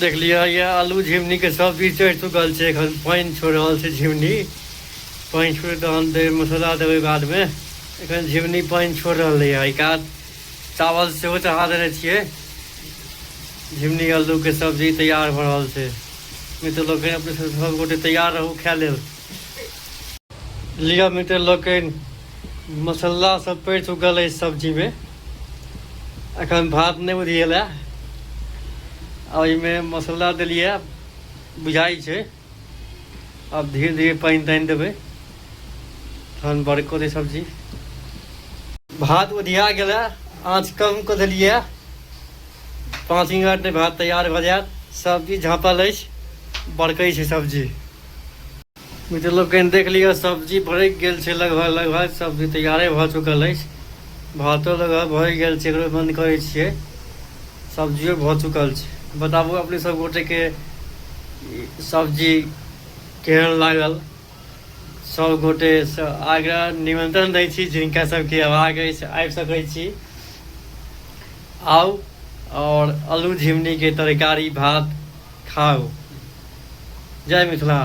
देख लिअ, ये आलू झिमनी के सब्जी चढ़ि चुकल छै। एखन पानि छोड़ि रहल छै झिमनी। पानि छोड़ि तहन दे मसाला देबै बादमे। एखन झिमनी पानि छोड़ि रहलै है। एहि कात चावल सेहो चढ़ा देने छियै। झिमनी आलूके सब्जी तैयार भऽ रहल छै। मित्र लोकनि, अपने सब गोटे तैयार रहू खाय लेल। लिअ मित्र लोकनि, मसाला सब पड़ि चुकल अछि सब्जीमे। एखन भात नहि उधिएल है। ओहिमे मसाला देलियै, बुझाइ छै। आब धीरे धीरे पानि तानि देबै, तहन बड़को दे सब्जी। भात उधिया गेलै, आँच कम कऽ देलियै। 5 मिनटमे भात तैयार भऽ जायत। सब्जी झाँपल अछि, बड़कै छै सब्जी। मित्र लोकनि, देख लिअ, सब्जी भड़कि गेल छै। लगभग लगभग सब्जी तैयारे भऽ चुकल अछि। भातो लगभग भऽ गेल छै, एकरो बंद करै छियै। सब्जियो भऽ चुकल छै। बताबू अपने सब गोटेके सब्जी केहन लागल। सब गोटेसँ आग्रह निमंत्रण दै छी, जिनका सबके अबाक अछि, आबि सकै छी। आउ आओर आलू झिमनीके तरकारी भात खाउ। जय मिथिला।